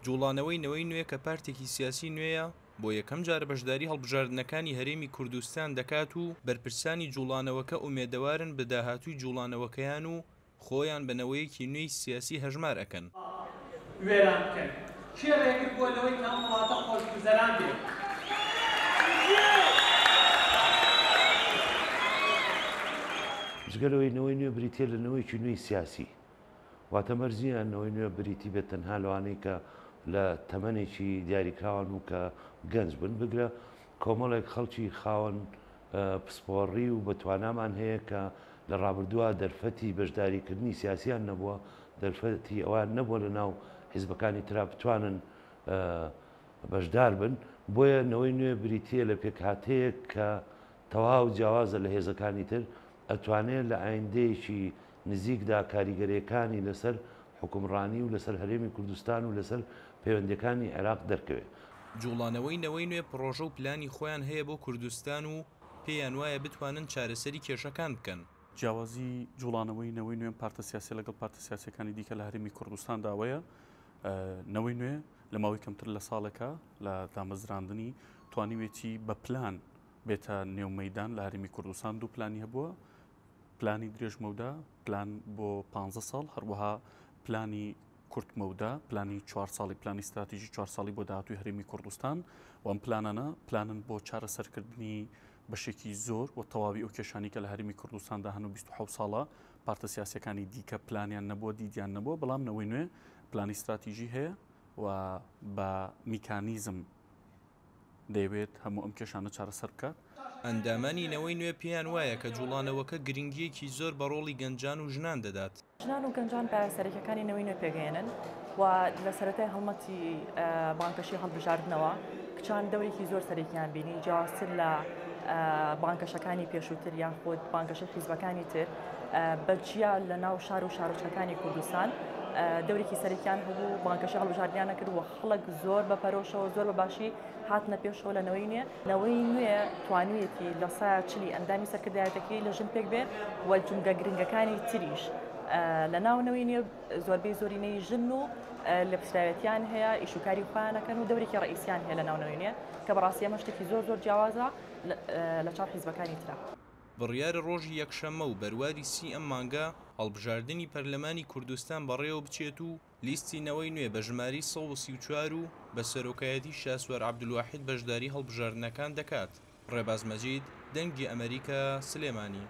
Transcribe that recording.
جوڵانەوەی نەوەی نوێ کە پارتێکی سیاسی نوێیە، بۆ یەکەم جارە بەشداری هەڵبژاردنەکانی هەرێمی کوردستان دەکات و بەرپرسانی جوڵانەوەکە ئومێدەوارن بە داهاتووی جوڵانەوەکەیان و خۆیان بە نەوەیەکی نوێی سیاسی هەژمار ئەکەن. وێران بکەن. کێ ڕێگر بووە لەوەی کە ئەم وڵاتە خۆشگوزەران بێت؟ جگە لەوەی نەوەی نوێ بریتییە لە نەوەیەکی نوێی سیاسی، واتە مەرج نییە نەوەی نوێ بریتی بێت تەنها لەوانەی کە لە تەمەنێکی دیاریکراوان و کە گەنج بن، بگرە کۆمەڵێک خەڵکی خاوەن پسپۆڕی و بەتوانامان هەیە کە لە ڕابردووە دەرفەتی بەشداریکردنی سیاسیان نەبووە، دەرفەتی ئەوەیان نەبووە لە ناو حیزبەکانی ترا بتوانن بەشدار بن، بۆیە نەوەی نوێ بریتییە لە پێکهاتەیەک کە تەواو جیاوازە لە هێزەکانی تر، ئەتوانێ لە ئایندەیەکی نزیکدا کاریگەرییەکانی لەسەر حوکمڕانی و لەسەر هەرێمی کوردستان و لەسەر پەیوەندییەکانی عێراق دەرکەوێ. جوڵانەوەی نەوەی نوێ پڕۆژە و پلانی خۆیان هەیە بۆ کوردستان و پێیان وایە بتوانن چارەسەری کێشەکان بکەن. جیاوازی جوڵانەوەی نەوەی نوێم پارتە سیاسیە لەگەڵ پارتە سیاسیەکانی دیکە لە هەرێمی کوردستاندا ئەوەیە نەوەی نوێ لە ماوەی کەمتر لە ساڵێکە لە دامەزراندنی توانیوێتی بە پلان بێتە نێو مەدان لە هەرێمی کوردستان. دوو پلانی هەبووە، پلانی درێژمەودا، پلان بۆ پ ساڵ، هەروەها پلانی کورتمەودا، پلانی چوار ساڵی، پلانی ستراتیژی چوار ساڵی بۆ داهاتووی هەرێمی کوردستان. و ئەم پلانانە پلانن بۆ چارەسەرکردنی بەشێکی زۆر و تەواوی ئەو کێشانی کە لە هەرێمی کوردستاندا هەن و 27 ساڵە پارتە سیاسەکانی دیکە پلانیان نەبووە، دیدیان نەبووە. بەڵام نەوەی نوێ پلانی ستراتیژی هەیە و بە میکانیزم دەیەوێت هەموو ئەم کێشانە چارەسەر بکات. ئەندامانی نەوەی نوێ پێیان وایە کە جوڵانەوەکە گرنگییەکی زۆر بە ڕۆڵی گەنجان و ژنان دەدات. ژنان و گەنجان پایە سەرەکیەکانی نەوەی نوێ پێگەیەنن و لە سەرەتای هەڵمەتی بانگەشەی هەڵبژاردنەوە کچان دەورێکی زۆر سەرەکیان بینی، جیاوازتر لە بانگەشەکانی پێشووتر یاخود بانگەشەی حیزبەکانی تر بە جیا لە ناو شار و شارۆچکەکانی کوردستان دەورێکی سەرەکیان هەبوو، بانگەشەی هەڵبژاردنیان نەکرد و خەڵک زۆر بە پەرۆشەوە زۆر بە باشی هاتنە پێشەوە لە نەوەی نوێ. نەوەی نوێ توانیویەتی لە سایە چلی ئەندامی سەرکردایەتەکەی لە ژن پێک بێ و جومگە گرنگەکانی تریش لە ناو نەوەی نوێ زۆربەی زۆرینەی ژن و لێپرسراوێتیان هەیە، ئیش و کاری خۆیان ئەکەن و دەورێکی ڕەئیسیان هەیە لە ناو نەوەی نوێ کە بەڕاستی ئەمە شتێکی زۆر زۆر جیاوازە لە چاو حیزبەکانی ترا. بڕیارە ڕۆژی یەکشەممە و بەرواری سی ئەم مانگە هەڵبژاردنی پەرلەمانی کوردستان بەڕێوە بچێت و لیستی نەوەی نوێ بە ژمارەی 134 و بە سەرۆکایەتی شاسوار عەبدولواحید بەشداری هەڵبژاردنەکان دەکات. ڕێباز مەجید، دەنگی ئەمەریکا، سلێمانی.